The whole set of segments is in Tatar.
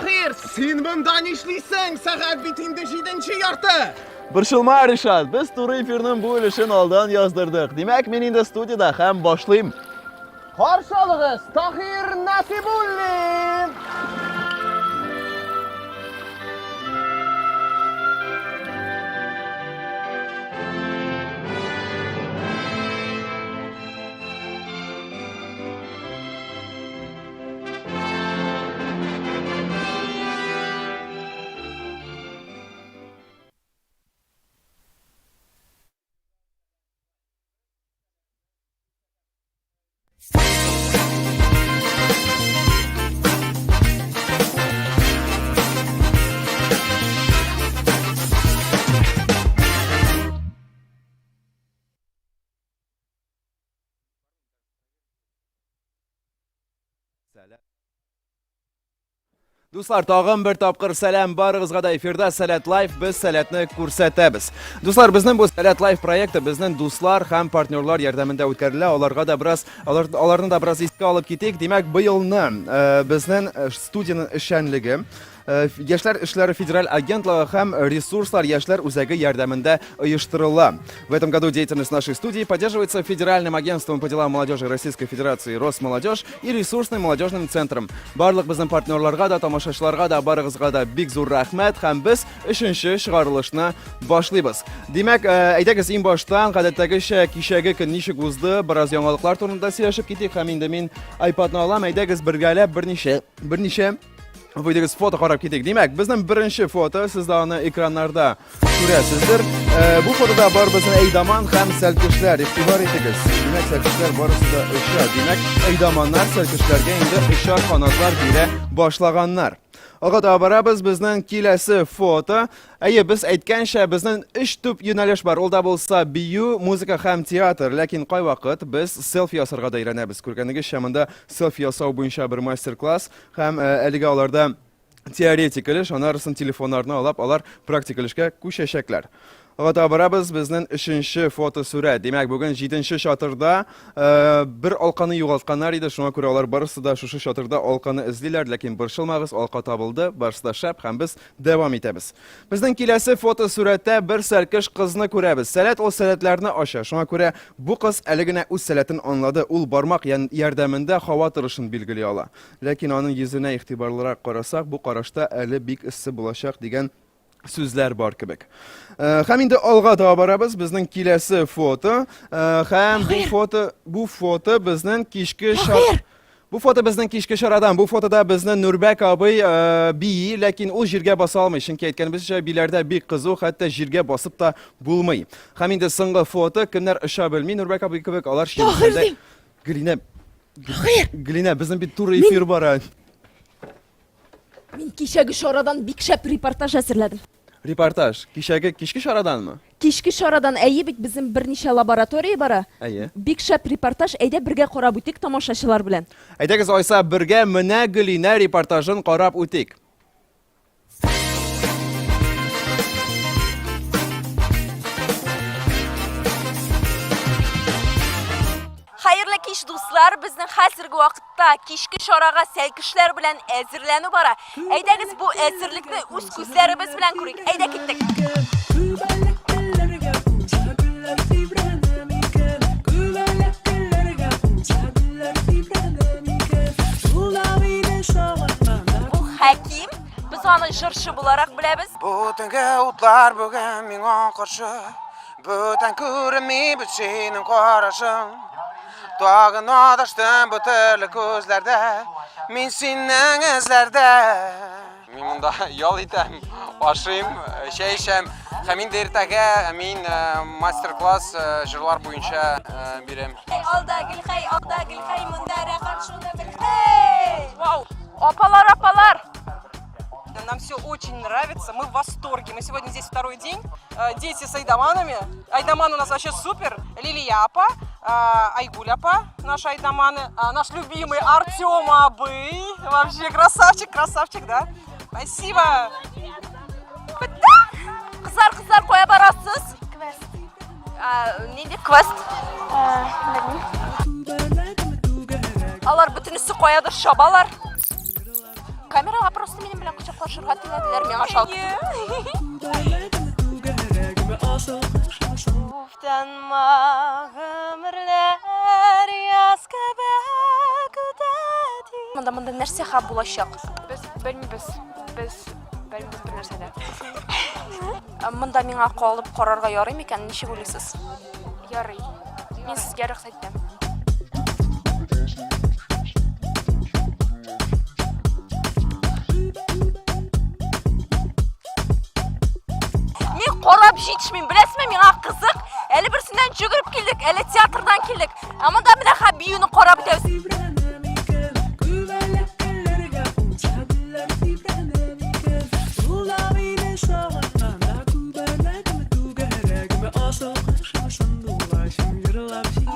Таһир, син монда нишлисең? Сәгать бит инде җиденче ярты. Борчылма, Ришат, без туры эфирның бу өлешен алдан яздырдык. Димәк, мин инде студиядә һәм башлыйм. Каршы алыгыз, Таһир Насибуллин! Дуслар, тагын бер тапкыр сәлам барыгызга да эфирда Сәләт Лайф, без Сәләтне күрсәтәбез. Дуслар, безнең бу Сәләт Лайф проекты безнең дуслар һәм партнерлар ярдәмендә үткәрелә. Аларга да бераз, алар, аларны да бераз искә алып китик. Димәк, быелны э, безнең э, студиянең эшчәнлеге Э, Яшьләр эшләре федераль агентлыгы һәм ресурслар яшьләр үзәге ярдәмендә оештырыла. В этом году деятельность нашей студии поддерживается Федеральным агентством по делам молодежи Российской Федерации Росмолодежь и ресурсным молодежным центром. Барлык безнең партнерларга да, тамашачыларга да, барыгызга да бик зур рәхмәт һәм без өченче чыгарылышны башлыйбыз. Димәк, э, әйдәгез иң баштан гадәттәгечә кичәге көн ничек узды, бераз яңалыклар турында сөйләшеп китик һәм инде мин iPadны алам, әйдәгез бергәләп берничә берничә Выйдегез фото карап китик. Димәк, безнең беренче фото, сез дә аны экраннарда күрәсездер. Э, бу фотода бар безнең әйдаман һәм сәлкешләр. Игътибар итегез. Димәк, сәлкешләр барысы да оча. Димәк, әйдаманнар сәлкешләргә инде очар канатлар бирә башлаганнар. Алга таба барабыз. Безнең киләсе фото. Әйе, без әйткәнчә, безнең өч төп юнәлеш бар. Ул да булса бию, музыка һәм театр. Ләкин кайвакыт без селфи ясарга да өйрәнәбез. Күргәнегезчә, монда селфи ясау буенча бер мастер-класс. Һәм э, әлегә аларда теоретик өлеш, анарысын телефоннарны алып, алар практик өлешкә күчәчәкләр. Алга таба барабыз, безнең өченче фотосурәт. Димәк, бүген җиденче чатырда э, бер алканы югалтканнар иде, шуңа күрә алар барысы да шушы чатырда алканы эзлиләр, ләкин борчылмагыз, алка табылды, барысы да шәп һәм без дәвам итәбез. Безнең киләсе фотосурәттә бер сәлкеш кызны күрәбез. Сәләт ул сәләтләрне ача, шуңа күрә бу кыз әле генә үз сәләтен аңлады, ул бармак ярдәмендә һава торышын билгели ала. Ләкин аның йөзенә игътибарлырак карасак, бу карашта әле бик эссе булачак дигән сүзләр бар кебек. Э, һәм инде алга таба барабыз. Безнең киләсе фото. Э, һәм бу фото, бу фото безнең кичке шар Бу фото безнең кичке чарадан. Бу фотода безнең Нурбәк абый э, бии, ләкин ул җиргә баса алмый, чөнки әйткәнебезчә, биләрдә бик кызу, хәтта җиргә басып та булмый. Һәм инде соңгы фото, кемнәр оча белми, Нурбәк абый кебек, алар чирмешәндә Гөлинә, Гөлинә, безнең бит туры эфир бара. Мин кичәге чарадан бик шәп репортаж әзерләдем. Репортаж. Кичәге кичке чараданмы? Кичке чарадан, әйе бит, безнең берничә лаборатория бара. Әйе. Бик шәп репортаж. Әйдә бергә карап үтик тамашачылар белән. Әйдәгез, алайса бергә менә Гөлинә репортажын карап үтик. Хәерле кич, дуслар! Безнең хәзерге вакытта кичке чарага сәлкешләр белән әзерләнү бара. Әйдәгез бу әзерлекне үз күзләребез белән күрик. Әйдә киттек. Бу Хәким, без аны җырчы буларак беләбез. Бу төнге утлар бүген миңа каршы Бүтән күренми бит синең карашың Тагын адаштым бу төрле күзләрдә Мин синең эзләрдә Мин монда ял итәм, ашыйм, чәй эчәм. Һәм инде иртәгә мин мастер-класс җырлар буенча бирәм. Алда гөлхәй, алда гөлхәй, монда рәхәт шуны бел. Хей! Вау! Апалар, апалар! Нам все очень нравится, мы в восторге. Мы сегодня здесь второй день. Дети с айдаманами. Айдаман у нас вообще супер. Лилия апа, Айгуль апа, наши айдаманы. Наш любимый Артем абый. Вообще красавчик, красавчик, да? Спасибо! Кызлар, кызлар, кая барасыз? Квест. Нинди квест? Белмим. Алар бөтенесе каядыр чабалар. Камерага просто. минем белән кочаклашырга теләделәр, миңа жалко. Уфтанма гомерләр яз кебек үтә ди. Монда монда нәрсә хәл булачак? Без белмибез. Без белмибез бер нәрсә дә. Монда миңа калып карарга ярый микән? Ничек уйлыйсыз? Ярый. Мин сезгә рөхсәт итәм. Мин карап җитешмим, беләсезме, миңа кызык. Әле берсеннән йөгереп килдек, әле театрдан килдек. Ә монда менә хә биюне карап үтәбез.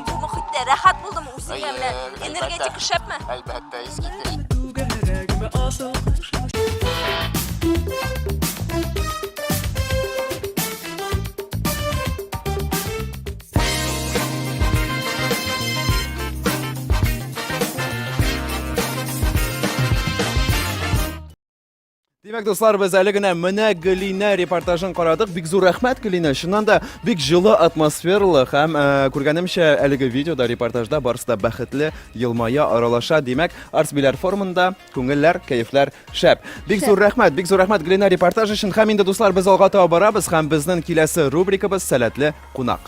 Бу мохиттә рәхәт булдымы үзеңә менә? Энергетика шәпме? Әлбәттә, искиткеч. Димәк, дуслар, без әле генә менә Гөлинә репортажын карадык. Бик зур рәхмәт, Гөлинә. Чыннан да бик җылы атмосфералы һәм э, күргәнемчә, әлеге видеода, репортажда барысы да бәхетле, елмая, аралаша. Димәк, Арс Биләр форумында күңелләр, кәефләр шәп. Бик зур рәхмәт, бик зур рәхмәт Гөлинә репортаж өчен. Һәм инде, дуслар, без алга таба барабыз һәм безнең киләсе рубрикабыз Сәләтле кунак.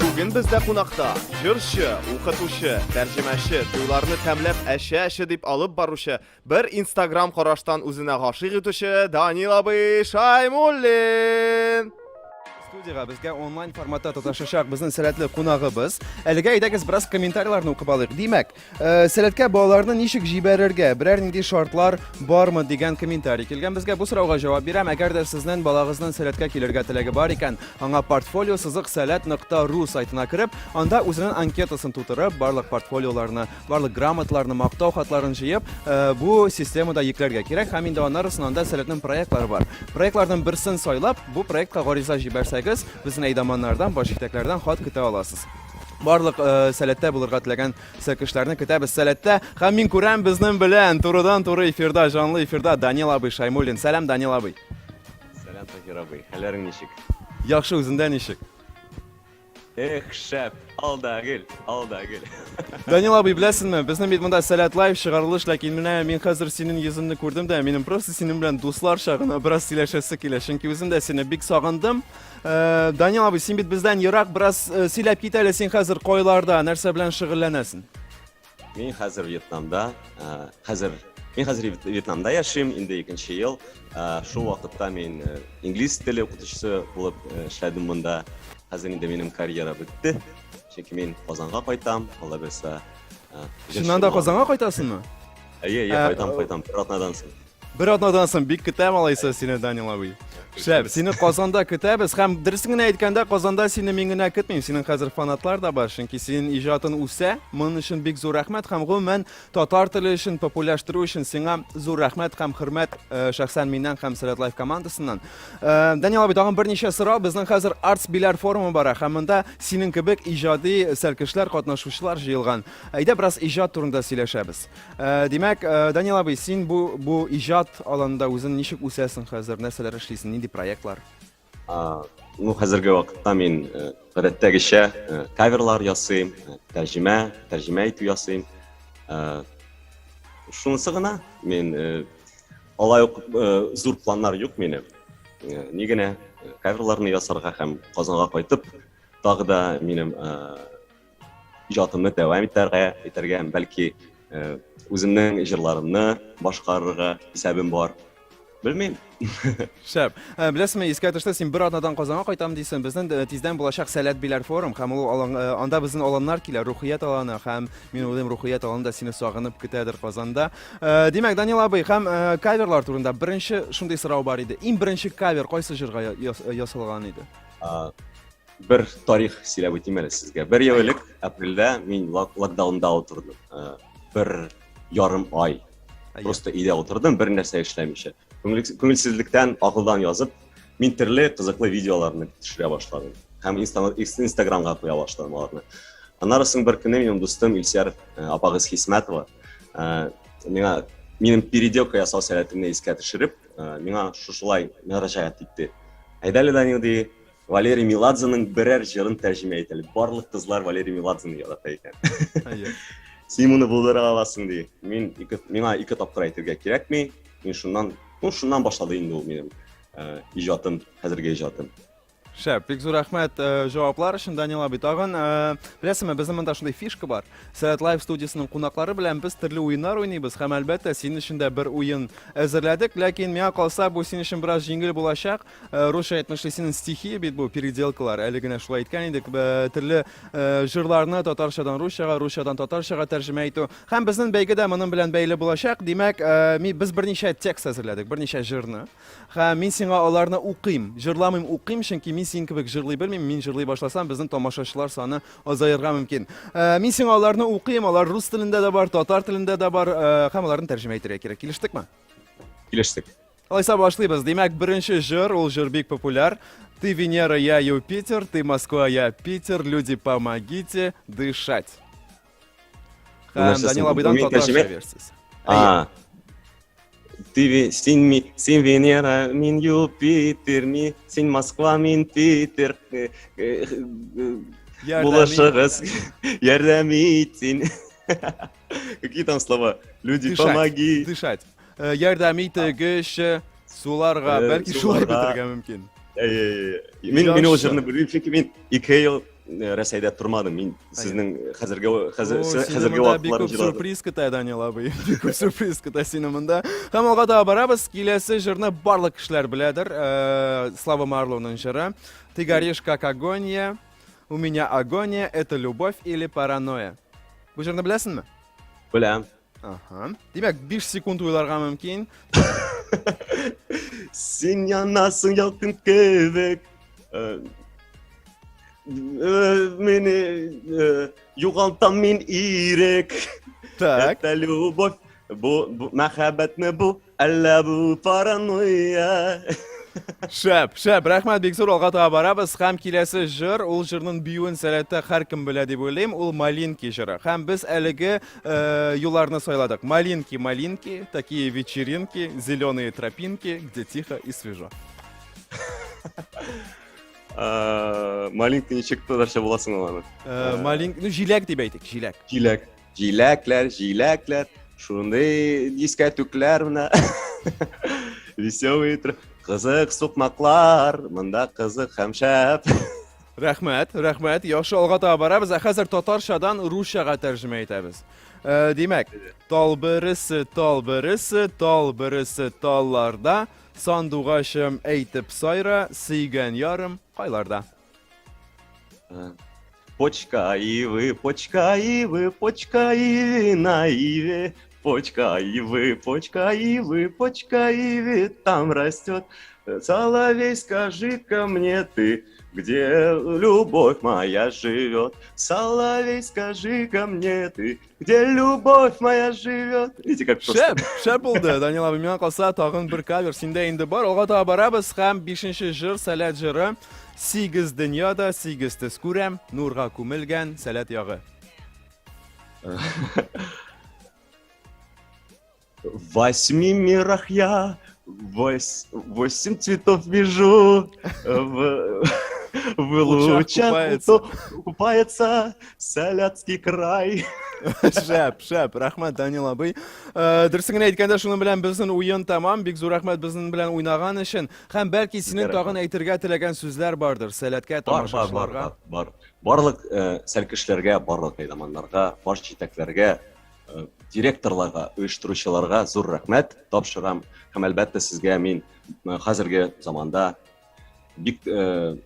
Бүген бездә кунакта җырчы, укытучы, тәрҗемәче, туйларны тәмләп әчә-әчә дип алып баручы, бер Инстаграм караштан үзенә гашыйк итүче Данил абый Шаймуллин. Студиягә безгә онлайн форматта тоташачак безнең сәләтле кунагыбыз. Әлегә әйдәгез бераз комментарийларны укып алыйк. Димәк, э, сәләткә балаларны ничек җибәрергә, берәр нинди шартлар бармы дигән комментарий килгән безгә. Бу сорауга җавап бирәм. Әгәр дә сезнең балагызның сәләткә килергә теләге бар икән, аңа портфолио сызык сәләт нокта ру сайтына кереп, анда үзенең анкетасын тутырып, барлык портфолиоларны, барлык грамоталарны, мактау хатларын җыеп, э, бу системада йөкләргә кирәк һәм инде аннары анда сәләтнең проектлары бар. Проектларның берсен сайлап, бу проектка гариза җибәрсәгез, безнең әйдаманнардан, баш җитәкләрдән хат көтә аласыз. Барлык э, сәләттә булырга теләгән кешеләрне көтәбез сәләттә. Һәм мин күрәм безнең белән турыдан-туры эфирда, җанлы эфирда Данил абый Шаймуллин. Сәлам, Данил абый. Сәлам, Таһир абый. Хәлләрең ничек? Яхшы, үзендә ничек? Эх, шәп, ал да гел, ал да гел. Данил абый, беләсеңме, безнең бит монда Сәләт лайв чыгарылыш, ләкин менә мин хәзер синең йөзеңне күрдем дә, минем просто синең белән дусларча гына бераз сөйләшәсе килә, чөнки үзем дә сине бик сагындым. Э, Данил абый, син бит бездән ерак, бераз э, сөйләп кит әле, син хәзер кайларда, нәрсә белән шөгыльләнәсең? Мин хәзер Вьетнамда, э, хәзер мин хәзер Вьетнамда яшим, инде икенче ел. Э, шул вакытта мин э, инглиз теле укытучысы булып эшләдем монда. Хәзер инде минем карьера бетте. Чөнки мин Казанга кайтам, Алла бирсә. Чыннан да Казанга кайтасыңмы? Әйе, әйе, кайтам, кайтам, бер атнадан соң. Бер атнадан соң бик көтәм алайса сине, Данил абый. Шәп, сине Казанда көтәбез һәм дөресен генә әйткәндә, Казанда сине мин генә көтмим, синең хәзер фанатлар да бар, чөнки синең иҗатын үсә. Моның өчен бик зур рәхмәт һәм гомумән татар теле өчен популяштыру өчен сиңа зур рәхмәт һәм хөрмәт э, шәхсән миннән һәм Сәләт Лайф командасыннан. Э, Данил абый, тагын берничә сорау. Безнең хәзер Артс Биләр форумы бара һәм монда синең кебек иҗади сәлкешләр, катнашучылар җыелган. Әйдә бераз иҗат турында сөйләшәбез. Э, димәк, э, Данил абый, син бу бу иҗат аланында үзең ничек үсәсең хәзер, нәрсәләр эшлисең, нинди проектлар? Ну, хәзерге вакытта мин э, гадәттәгечә каверлар ясыйм, тәрҗемә, тәрҗемә итү ясыйм. Шунысы гына, мин алай ук зур планнар юк минем. Ни генә каверларны ясарга һәм Казанга кайтып, тагы да минем иҗатымны дәвам итәргә, итәргә, бәлки э, үземнең җырларымны башкарырга исәбем бар. Белмим. Шәп. Э, беләсеңме, искә төште, син бер атнадан Казанга кайтам дисең. Безнең э, тиздән булачак Сәләт Биләр форум һәм ул алан, анда безнең аланнар килә, Рухият аланы һәм мин уйлыйм, Рухият аланы да сине сагынып көтәдер Казанда. Димәк, Данил абый, һәм каверлар турында беренче шундый сорау бар иде. Иң беренче кавер кайсы җырга ясалган иде? Бер тарих сөйләп үтим әле сезгә. Бер ел элек, апрельдә мин локдаунда утырдым. Э, бер ярым ай. Просто өйдә утырдым, бер нәрсә эшләмичә. Күңелсезлектән акылдан язып, Мин төрле кызыклы видеоларны төшерә башладым һәм Инстаграмга куя башладым аларны. Аннары соң бер көнне минем дустым Илсияр э, апагыз Хисмәтова э, миңа минем переделка ясау сәләтемне искә төшереп, э, миңа шушылай мөрәҗәгать итте. Әйдә әле, Данил, ди, Валерий Меладзеның берәр җырын тәрҗемә ит әле. Барлык кызлар Валерий Меладзены ярата икән. Син моны булдыра аласың, ди. Мин ике, миңа ике тапкыр әйтергә кирәкми. Мин шуннан, ну, шуннан башлады инде ул минем э, иҗатым, хәзерге иҗатым. Шәп, бик зур рәхмәт э, җаваплар өчен, Данил абый. Тагын, э, беләсеңме, безнең монда шундый фишка бар. Сәләт Лайв студиясенең кунаклары белән без төрле уеннар уйныйбыз һәм әлбәттә синең өчен дә бер уен әзерләдек, ләкин миңа калса бу синең өчен бераз җиңел булачак. Э, русча әйтмешли синең стихия бит бу переделкалар. Әле генә шулай әйткән идек. Э, төрле э, җырларны татарчадан русчага, русчадан татарчага тәрҗемә итү. Һәм безнең бәйге дә моның белән бәйле булачак. Димәк, без берничә текст әзерләдек, берничә җырны. Һәм мин сиңа аларны укыйм. Җырламыйм, укыйм, чөнки мин синең кебек җырлый белмим. Мин җырлый башласам, безнең тамашачылар саны азаерга мөмкин. Мин сиңа аларны укыйм, алар рус телендә дә бар, татар телендә дә бар, һәм аларны тәрҗемә итәргә кирәк. Килештекме? Килештек. Алайса башлыйбыз. Димәк, беренче җыр, ул җыр бик популяр. Ты Венера, я Юпитер, ты Москва, я Питер, люди, помогите дышать. Һәм Данил абыйдан татарча версиясе. А, ты син, ми, син Венера, мин Юпитер, ми, син Москва, мин Питер. Э, э, э, булышыгыз, ярдәм ит син. Какие там слова? Люди, дышать, помоги. Дышать. Э, ярдәм итегезче суларга, э, бәлки шулай бетерергә мөмкин. Мин мин ул җырны белмим, чөнки мин 2 ел э, Рәсәйдә тормадым. Мин сезнең хәзерге хәзер хәзерге вакытлар бик күп сюрприз көтә, Данил абый. Бик күп сюрприз көтә сине монда. Һәм алга таба барабыз. Киләсе җырны барлык кешеләр беләдер. Слава Марлоуның җыры. Ты горишь как агония. У меня агония, это любовь или паранойя. Бу җырны беләсеңме? Беләм. Ага. Димәк, 5 секунд уйларга мөмкин. Син янасың ялкын кебек. Э, э, мине э, югалтам мин ирек. Так. Это любовь. Бу, бу мәхәббәтме бу? Әллә бу паранойя? Шәп, шәп, рәхмәт бик зур, алга таба барабыз. Һәм киләсе җыр, ул җырның биюен сәләттә һәркем белә дип уйлыйм, ул Малинки җыры. Һәм без әлеге э, юлларны сайладык. Малинки, малинки, такие вечеринки, зеленые тропинки, где тихо и свежо. Э, малинка ничек татарча буласың ул аны? Э, малинка, ну җиләк дип әйтик, җиләк. Җиләк. Җиләкләр, җиләкләр, шундый дискәтүкләр менә. Веселый кызык сукмаклар, монда кызык һәм шәп. Рәхмәт, рәхмәт. Яхшы алга таба барабыз. Ә хәзер татарчадан русчага тәрҗемә итәбез. Э, димәк, тал бөресе, тал бөресе, тал бөресе талларда, сандугачым әйтеп сайра, сөйгән ярым кайларда? Э, почка ивы, почка ивы, почка ивы на иве. Почка ивы, почка ивы, почка ивы там растет. Соловей, скажи-ка мне ты, где любовь моя живет? Соловей, скажи-ка мне ты, где любовь моя живет? Видите, как просто. Шәп, шәп булды, Данил абый. Миңа калса, тагын бер кавер синдә инде бар. Алга таба барабыз һәм бишенче җыр, Сәләт җыры. Сигез дөньяда сигез төс күрәм, нурга күмелгән Сәләт ягы. В восьми мирах я восемь цветов вижу, в лучах купается. купается Сәләтский край. Шәп, шәп, рәхмәт, Данил абый. Э, дөресен генә әйткәндә, шуның белән безнең уен тәмам. Бик зур рәхмәт безнең белән уйнаган өчен. Һәм бәлки синең тагын әйтергә теләгән сүзләр бардыр Сәләткә, Бар, бар, бар, тамашачыларга. бар, бар. Барлык э, сәлкешләргә, барлык әйдаманнарга, баш җитәкләргә, э, директорларга, оештыручыларга зур рәхмәт тапшырам. Һәм әлбәттә сезгә мин э, хәзерге заманда бик э,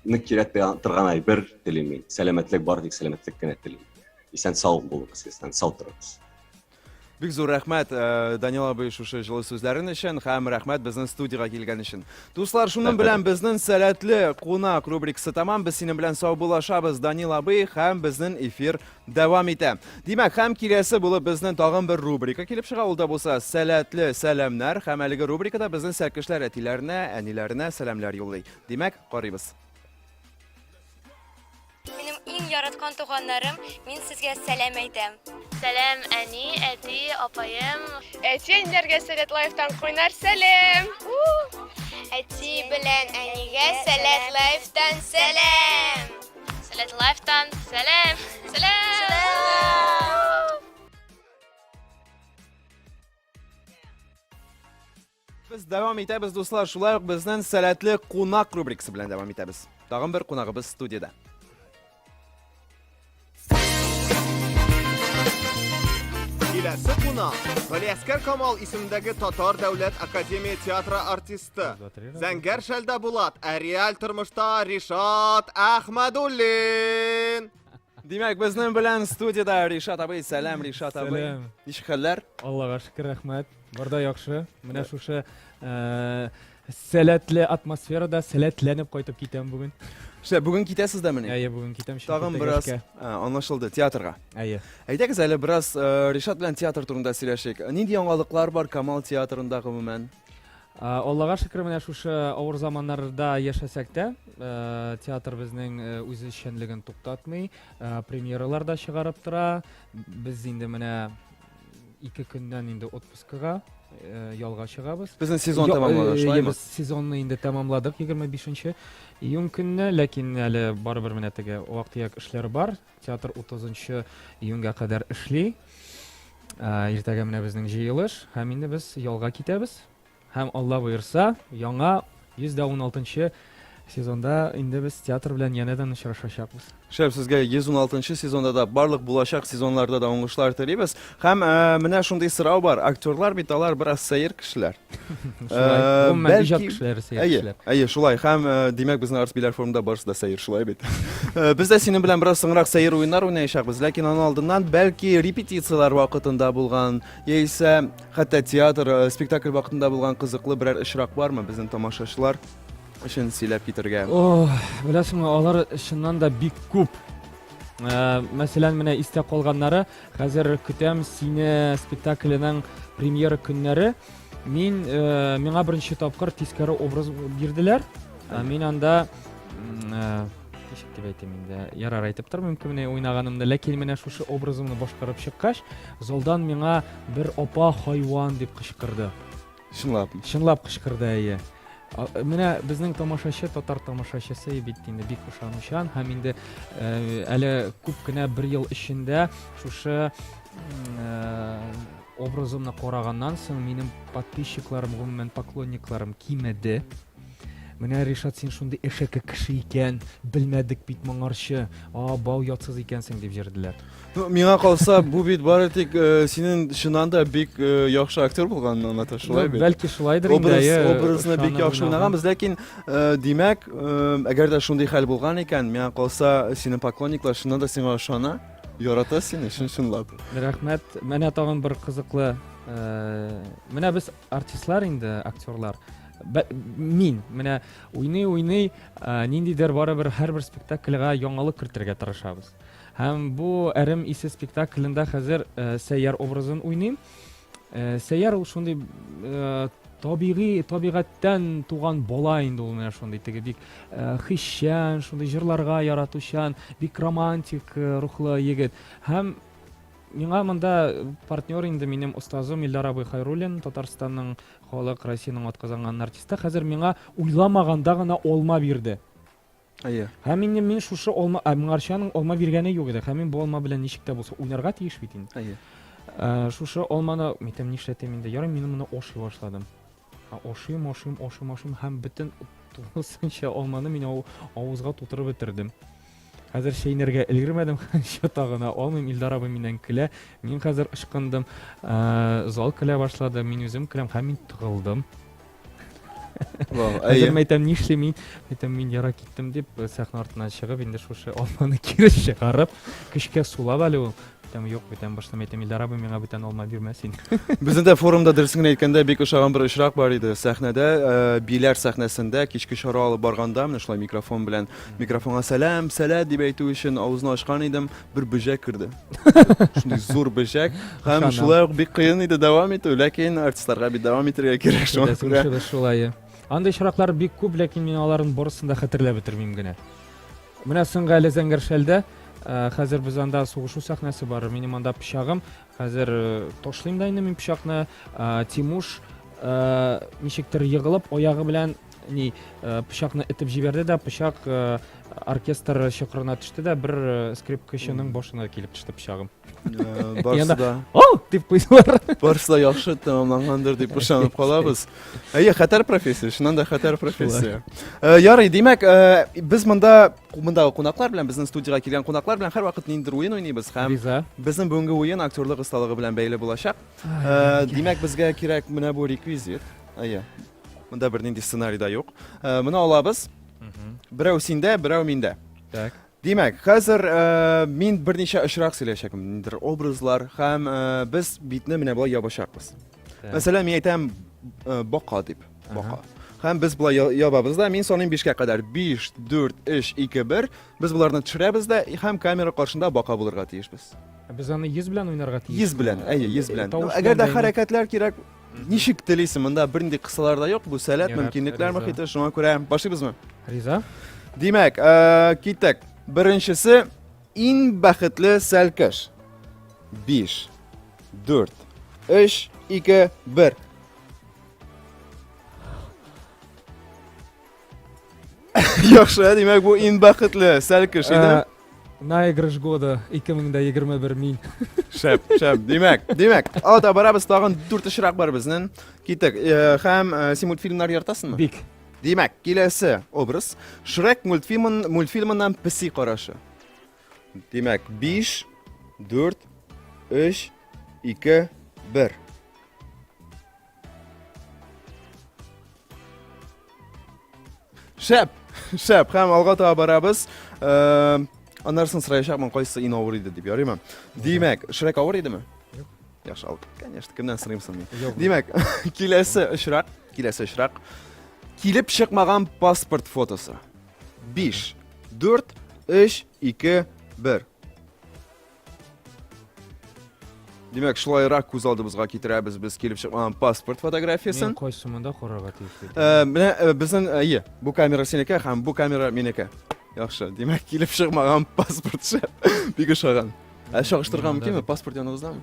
нык кирәк торган әйбер телим мин. Сәламәтлек бар тик сәламәтлек кенә телим. Исән сау булыгыз, исән сау торыгыз. Бик зур рәхмәт, э, Данил абый, шушы җылы сүзләрен өчен һәм рәхмәт безнең студиягә килгән өчен. Дуслар, шуның белән безнең сәләтле кунак рубрикасы тәмам. Без синең белән саубуллашабыз, Данил абый, һәм безнең эфир дәвам итә. Димәк, һәм киләсе булып безнең тагын бер рубрика килеп чыга, ул да булса сәләтле сәламнәр һәм әлеге рубрикада безнең сәлкешләр әтиләренә, әниләренә сәламнәр юллый. Димәк, карыйбыз. Минем иң яраткан туганнарым, мин сезгә сәлам әйтәм. Сәлам, әни, әти, апаем. Әти әниләргә Сәләт Лайфтан кайнар сәлам. Әти белән әнигә Сәләт Лайфтан сәлам. Сәләт Лайфтан сәлам. Сәлам. Без дәвам итәбез, дуслар. Шулай ук безнең сәләтле кунак рубрикасы белән дәвам итәбез. Тагын бер кунагыбыз студиядә. Киләсе кунак Галиәскәр Камал исемендәге Татар дәүләт академия театры артисты. Зәңгәр шәлдә Булат, ә реаль тормышта Ришат Әхмәдуллин. Димәк, безнең белән студиядә Ришат абый. Сәлам, Ришат абый. Сәлам. Ничек хәлләр? Аллага шөкер, рәхмәт. Бар да яхшы. Менә шушы э, сәләтле атмосферада сәләтләнеп кайтып китәм бүген. Шә, бүген китәсез дә мени? Әйе, бүген китәм. чөнки Тагын бераз тәгәшкә. ә, аңлашылды, театрга. Әйе. Әйдәгез әле бераз э, Ришат белән театр турында сөйләшик. Нинди яңалыклар бар Камал театрында гомумән? Аллага шөкер, менә шушы авыр заманнарда яшәсәк тә, театр безнең үз эшчәнлеген туктатмый, премьералар да чыгарып тора. Без инде менә ике көннән инде отпускыга ялга чыгабыз. Безнең сезон тәмамлана, шулаймы? Без сезонны инде тәмамладык 25 июнь көнне, ләкин әле барыбер менә теге вак-төяк эшләр бар. Театр 30 июньгә кадәр эшли. Иртәгә менә безнең җыелыш һәм инде без ялга китәбез. Һәм Алла боерса, яңа 116 сезонда инде без театр белән янәдән очрашачакбыз. Шәп, сезгә 116 сезонда да, барлык булачак сезоннарда да уңышлар телибез. Һәм э, менә шундый сорау бар. Актерлар бит алар бераз сәер кешеләр. Шулай. Э, Гомумән, иҗат бәлки- кешеләре сәер Әйе, кешеләр. әйе, шулай. Һәм, э, димәк, безнең Арт Биләр форумында барысы да сәер, шулай бит. Э, без дә синең белән бераз соңрак сәер уеннар уйнаячакбыз, ләкин аның алдыннан бәлки репетицияләр вакытында булган, яисә хәтта театр, э, спектакль вакытында булган кызыклы берәр очрак бармы безнең тамашачылар өчен сөйләп китергә? Ох, беләсеңме, алар чыннан да бик күп. Э, мәсәлән, менә истә калганнары, хәзер көтәм сине спектакленең премьера көннәре. Мин э, миңа беренче тапкыр тискәре образ бирделәр. Ә мин анда э, ничек дип әйтим инде, ярар әйтеп тормыйм кемне уйнаганымны, ләкин менә шушы образымны башкарып чыккач, залдан миңа бер апа хайван дип кычкырды. Чынлап. Чынлап кычкырды, әйе. Менә безнең тамашачы, татар тамашачысы бит инде бик ышанучан һәм инде э, әле күп кенә бер ел эчендә шушы э, образымны караганнан соң минем подписчикларым, гомумән поклонникларым кимеде. Менә Ришат, син шундый әшәке кеше икән, белмәдек бит моңарчы. А, бау ятсыз икәнсең дип җырдылар. Ну, миңа калса, бу бит бары тик э, синең чыннан да бик э, яхшы актер булганын аңлата, шулай Ну, бит? Бәлки шулайдыр инде. Образ, әйе, образны бик ышанып яхшы уйнаган. уйнаганбыз, ләкин э, димәк, э, әгәр дә шундый хәл булган икән, миңа калса, синең поклонниклар чыннан да сиңа ышана, ярата сине, чын-чынлап. Рәхмәт. Менә тагын бер кызыклы э, менә без артистлар инде, актерлар. Мин менә уйный-уйный э, ниндидер барыбер һәрбер спектакльгә яңалык кертергә тырышабыз. Һәм бу Әрем исе спектаклендә хәзер э, Сәйяр образын уйныйм. Э, Сәйяр ул шундый э, табигый табигатьтән туган бала инде ул менә шундый теге бик э, хисчән, шундый җырларга яратучан, бик романтик э, рухлы егет. Һәм миңа монда партнер инде минем остазым Илдар абый Хайруллин, Татарстанның халык, Россиянең атказанган артисты. Хәзер миңа уйламаганда гына алма бирде. Әйе. Һәм инде мин шушы алма, ә моңарчы аның алма биргәне юк иде. Һәм мин бу алма белән ничек тә булса уйнарга тиеш бит инде. Әйе. Ә, шушы алманы, әйтәм, нишләтим инде? Ярый, мин моны ашый башладым. Ә, Ашыйм, ашыйм, ашыйм, ашыйм һәм бөтен тулысынча алманы мин авызга тутырып бетердем. Хәзер чәйнәргә өлгермәдем, чата гына алмыйм. Илдар абый миннән көлә. Мин хәзер ычкындым. Ә, зал көлә башлады, мин үзем көләм һәм мин тыгылдым. Хәзер мин әйтәм, нишлим мин? Әйтәм, мин яра киттем дип, э, сәхнә артыннан чыгып, инде шушы алманы кире чыгарып, көчкә сулап әле ул. Әйтәм, юк, бүтән башлам, әйтәм, Илдар абый миңа бүтән алма бирмәс инде. Безнең дә форумда дөресен генә әйткәндә бик ошаган бер очрак бар иде. Сәхнәдә, э, биләр сәхнәсендә кичке чара алып барганда, менә шулай микрофон белән микрофонга сәлам, сәләт дип әйтү өчен авызны ачкан идем, бер бөҗәк керде. Шундый зур бөҗәк. Һәм шулай ук бик кыен иде дәвам итү, ләкин артистларга бит дәвам итәргә кирәк шуңа күрә. Шулай. Андый очраклар бик күп, ләкин мин аларның барысын да хәтерләп бетермим генә. Менә соңгы әле Зәңгәр шәлдә, э, хәзер без анда сугышу сәхнәсе бар. Минем анда пычагым. Хәзер э, ташлыйм да инде мин пычакны. Э, Тимуш ничектер егылып, аягы белән ни пычакны этеп җибәрде дә, пычак оркестр чокырына төште дә, бер скрипкачының башына килеп төште пычагым. Барысы да. О, дип куйдылар. Барысы да яхшы тәмамлангандыр дип ышанып калабыз. Әйе, хәтәр профессия, чыннан да хәтәр профессия. Э, ярый, димәк, э, без монда мондагы кунаклар белән, безнең студиягә килгән кунаклар белән һәрвакыт ниндидер уен уйныйбыз һәм Риза. безнең бүгенге уен актерлык осталыгы белән бәйле булачак. Э, димәк, безгә кирәк менә бу реквизит. Әйе. Монда бернинди сценарий да юк. Моны алабыз. Берәү синдә, берәү миндә. Так. Димәк, хәзер э, мин берничә очрак сөйләячәкмен, ниндидер образлар һәм э, без битне менә болай ябачакбыз. Мәсәлән, мин әйтәм э, бака дип, бака. Һәм без болай ябабыз да, мин саныйм 5-кә кадәр. 5, 4, 3, 2, 1. Без боларны төшерәбез дә һәм камера каршында бака булырга тиешбез. Без аны йөз белән уйнарга тиеш. Йөз белән, әйе, йөз белән. Әгәр дә хәрәкәтләр кирәк, Ничек телисең, монда бернинди кысалар да юк, бу сәләт, мөмкинлекләр мохите, шуңа күрә башлыйбызмы? Риза. Димәк, э, киттек. Беренчесе иң бәхетле сәлкеш. 5 4 3 2 1. Яхшы, димәк, бу иң бәхетле сәлкеш иде. Э, наигрыш года 2021 мин. Шәп, шәп. Димәк, димәк, алда барабыз, тагын дүрт очрак бар безнең. Киттек. Э, һәм э, син мультфильмнар яратасыңмы? Бик. Димәк, киләсе образ Шрек мультфильмын, мультфильмыннан песи карашы. Димәк, 5 4 3 2 1. Шәп, шәп. Һәм алга таба барабыз. Э, аннан соң сораячакмын, кайсы иң авыр иде дип, ярыймы? Димәк, Шрек авыр идеме? Юк. Яхшы, ал. Конечно, кемнән сорыйм соң мин? Юк. Димәк, киләсе очрак, киләсе очрак. Килеп чыкмаган паспорт фотосы. 5, 4, 3, 2, 1. Димәк, шулайрак күз алдыбызга китерәбез без килеп чыкмаган паспорт фотографиясен. Мин кайсы монда карарга тиеш бит? Э, менә э, безнең әйе, бу камера синеке һәм бу камера минеке. Яхшы, димәк, килеп чыкмаган паспорт шәп. Бик ошаган. Ә чагыштырырга мөмкинме? Паспорт яныгыздамы?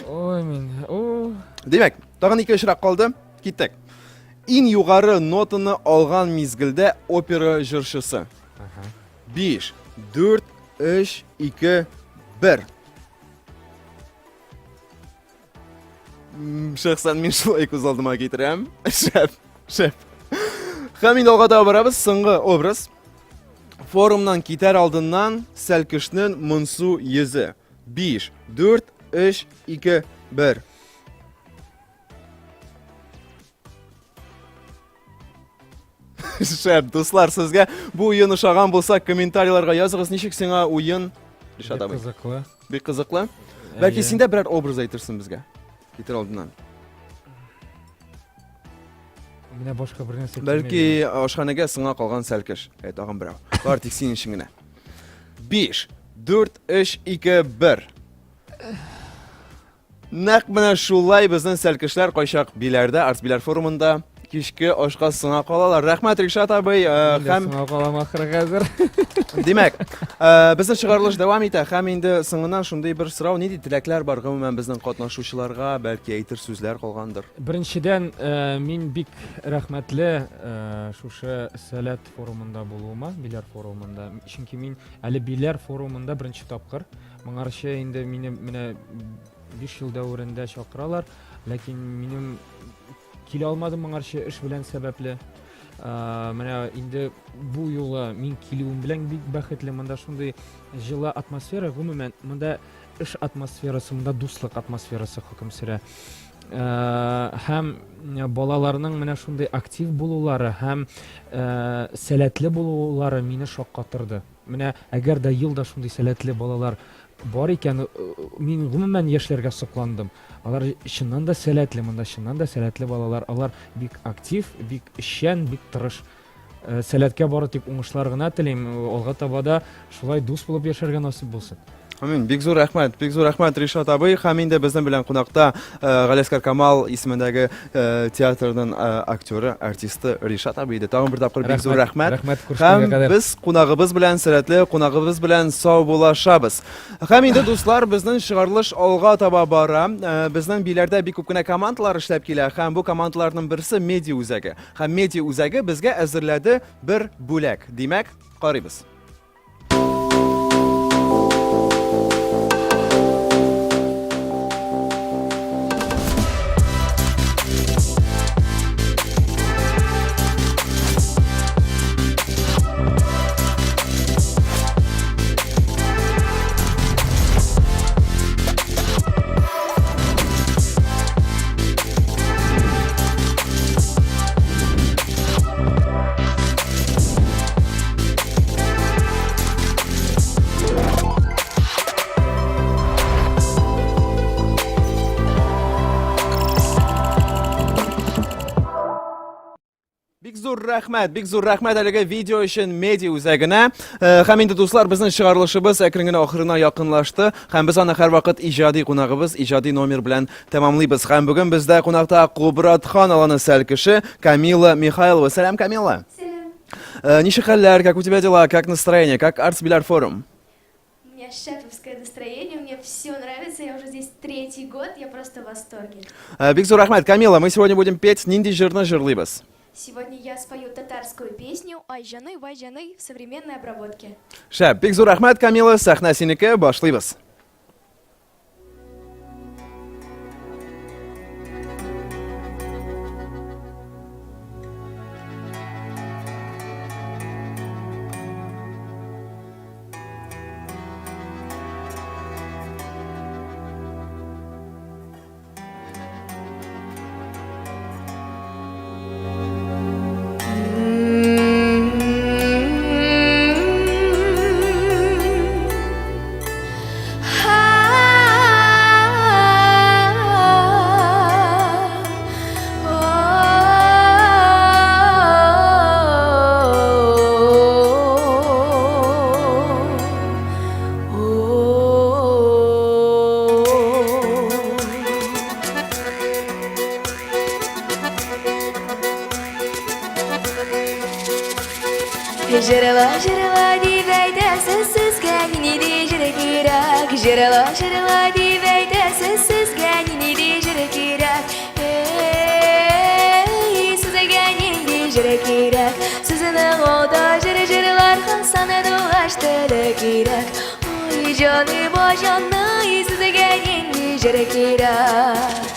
Ой, мин. О. Димәк, тагын ике очрак калды. Киттек. Иң югары нотаны алган мизгелдә опера җырчысы. 5, 4, 3, 2, 1. Шәхсән мин шулай күз алдыма китерәм. Шәп, шәп. Һәм инде алга таба барабыз. Соңгы образ. Форумнан китәр алдыннан сәлкешнең монсу йөзе. 5, 4, 3, 2, 1. Шәп, дуслар, сезгә бу уен ошаган булса, комментарийларга языгыз, ничек сиңа уен? Ришат Бик абый. кызыклы. Бик кызыклы. Бәлки Әйе. син дә берәр образ әйтерсең безгә. Китер алдыннан. Менә башка бер нәрсә килмәде. Бәлки ашханәгә сыңа калган сәлкеш. Ә тагын берәү. Бар тик синең өчен генә. 5 4 3 2 1. Нәкъ менә шулай безнең сәлкешләр кайчак Биләрдә, Арт Биләр форумында кичке ашка сыңа калалар. Рәхмәт, Ришат абый. Э, Мин дә һәм сыңа калам ахры хәзер. Димәк, э, безнең чыгарылыш дәвам итә һәм инде соңыннан шундый бер сорау, нинди теләкләр бар гомумән безнең катнашучыларга, бәлки әйтер сүзләр калгандыр? Беренчедән, э, мин бик рәхмәтле э, шушы Сәләт форумында булуыма, Биләр форумында. Чөнки мин әле Биләр форумында беренче тапкыр. Моңарчы инде мине менә 5 ел дәверендә чакыралар, ләкин минем килә алмадым моңарчы эш белән сәбәпле. Менә инде бу юлы мин килүем белән бик бәхетле. Монда шундый җылы атмосфера, гомумән, монда эш атмосферасы, монда дуслык атмосферасы хөкем сөрә. Һәм балаларның менә шундый актив булулары һәм сәләтле булулары мине шаккатырды. Менә әгәр дә ел да шундый сәләтле балалар бар икән, мин гомумән яшьләргә сокландым. Алар чыннан да сәләтле, монда чыннан да сәләтле балалар. Алар бик актив, бик эшчән, бик тырыш. Сәләткә бары тик уңышлар гына телим. Алга таба да шулай дус булып яшәргә насыйп булсын. Амин. Бик зур рәхмәт, бик зур рәхмәт, Ришат абый. Һәм инде безнең белән кунакта Галиәсгар Камал исемендәге театрның актеры, артисты Ришат абый иде. Тагын бер тапкыр бик зур рәхмәт. Рәхмәт, күрешкәнгә кадәр. Һәм без кунагыбыз белән, сәләтле кунагыбыз белән саубуллашабыз. Һәм инде, дуслар, безнең чыгарылыш алга таба бара. Безнең Биләрдә бик күп кенә командалар эшләп килә һәм бу командаларның берсе медиа үзәге. Һәм медиа үзәге безгә әзерләде бер бүләк. Димәк, карыйбыз. Бик зур рәхмәт, бик зур рәхмәт әлеге видео өчен медиа үзәгенә. Э, һәм инде дуслар, безнең чыгарылышыбыз әкрен генә ахырына якынлашты. Һәм без аны һәрвакыт иҗади кунагыбыз, иҗади номер белән тәмамлыйбыз. Һәм бүген бездә кунакта Кубрат хан аланы сәл кеше Камила Михайлова. Сәлам, Камила. Сәлам. Э, ничек хәлләр, как у тебя дела, как настроение, как Артс Биляр форум? У меня шефовское настроение, мне все нравится, я уже здесь третий год, я просто в восторге. Э, бик зур рәхмәт. Камила, мы сегодня будем петь нинди җырны җырлыйбыз? Сегодня я спою татарскую песню «Ай җаный, вай җаный» в современной обработке. Шәп, бик зур рәхмәт, Камила, сәхнә синеке, башлыйбыз. Җырла, җырла дип әйтәсез сезгә нинди җыр кирәк? Җырла, җырла дип әйтәсез сезгә нинди җыр кирәк? Эй, сезгә нинди җыр кирәк? Сезнең алда җыр җырларга сандугач теле кирәк. Ой, җаный, баҗаный, сезгә нинди җыр кирәк?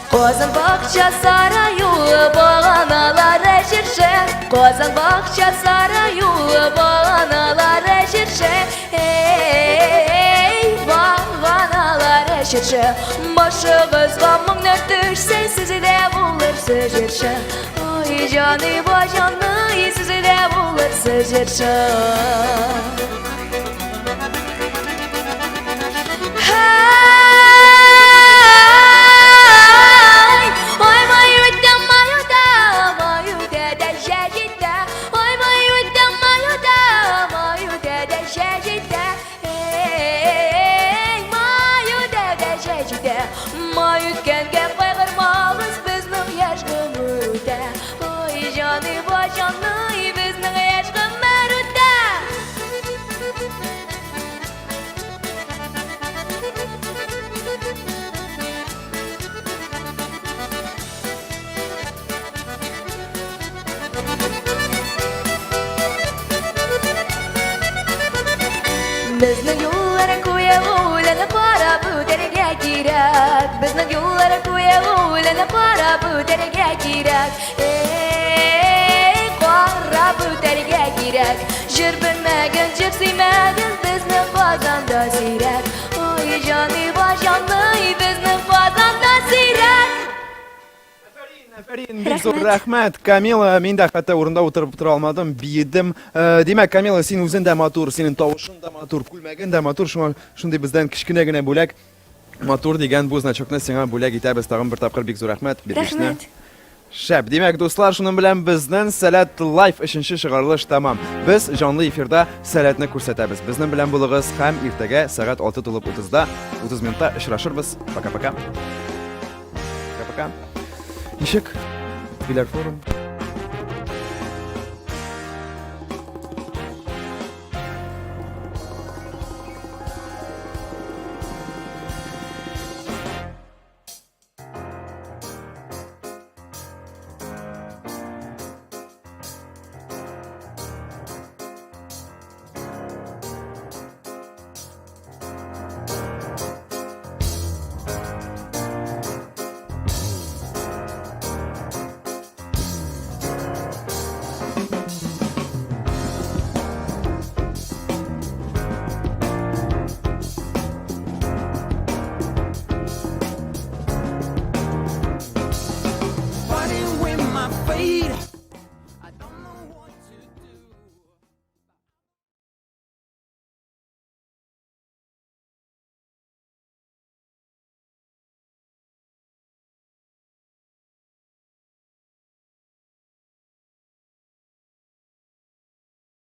Казан бакча сараю баганалары чыршы Казан бакча сараю баганалары чыршы Эй, баганалары чыршы Башыгызга моңнар төшсә сез дә булырсыз җырчы Ой, җаный, баҗаный, сез дә булырсыз җырчы Безнең юллар куя үләне карап үтәргә кирәк. Безнең юллар куя үләне карап үтәргә кирәк. Эй, карап үтәргә кирәк. Җыр белмәгән, җыр сөймәгән безнең Казанда сирәк. Ой, җаный, җаный, безнең Казанда сирәк. Афәрин, бик зур рәхмәт. Камила, мин дә хәтта урында утырып тора алмадым, биедем. Э, димәк, Камила, син үзең дә матур, синең тавышың да матур, күлмәгең дә матур, шуңа шундый бездән кечкенә генә бүләк. Матур дигән бу значокны сиңа бүләк итәбез. Тагын бер тапкыр бик зур рәхмәт. Биргечне. Рәхмәт. Шәп. Димәк, дуслар, шуның белән безнең Сәләт Лайф өченче чыгарылыш тәмам. Без җанлы эфирда Сәләтне күрсәтәбез. Безнең белән булыгыз һәм иртәгә сәгать 6 тулып 30-да 30 минутта очрашырбыз. Пока-пока. Пока-пока. Ничек? Биләр форум.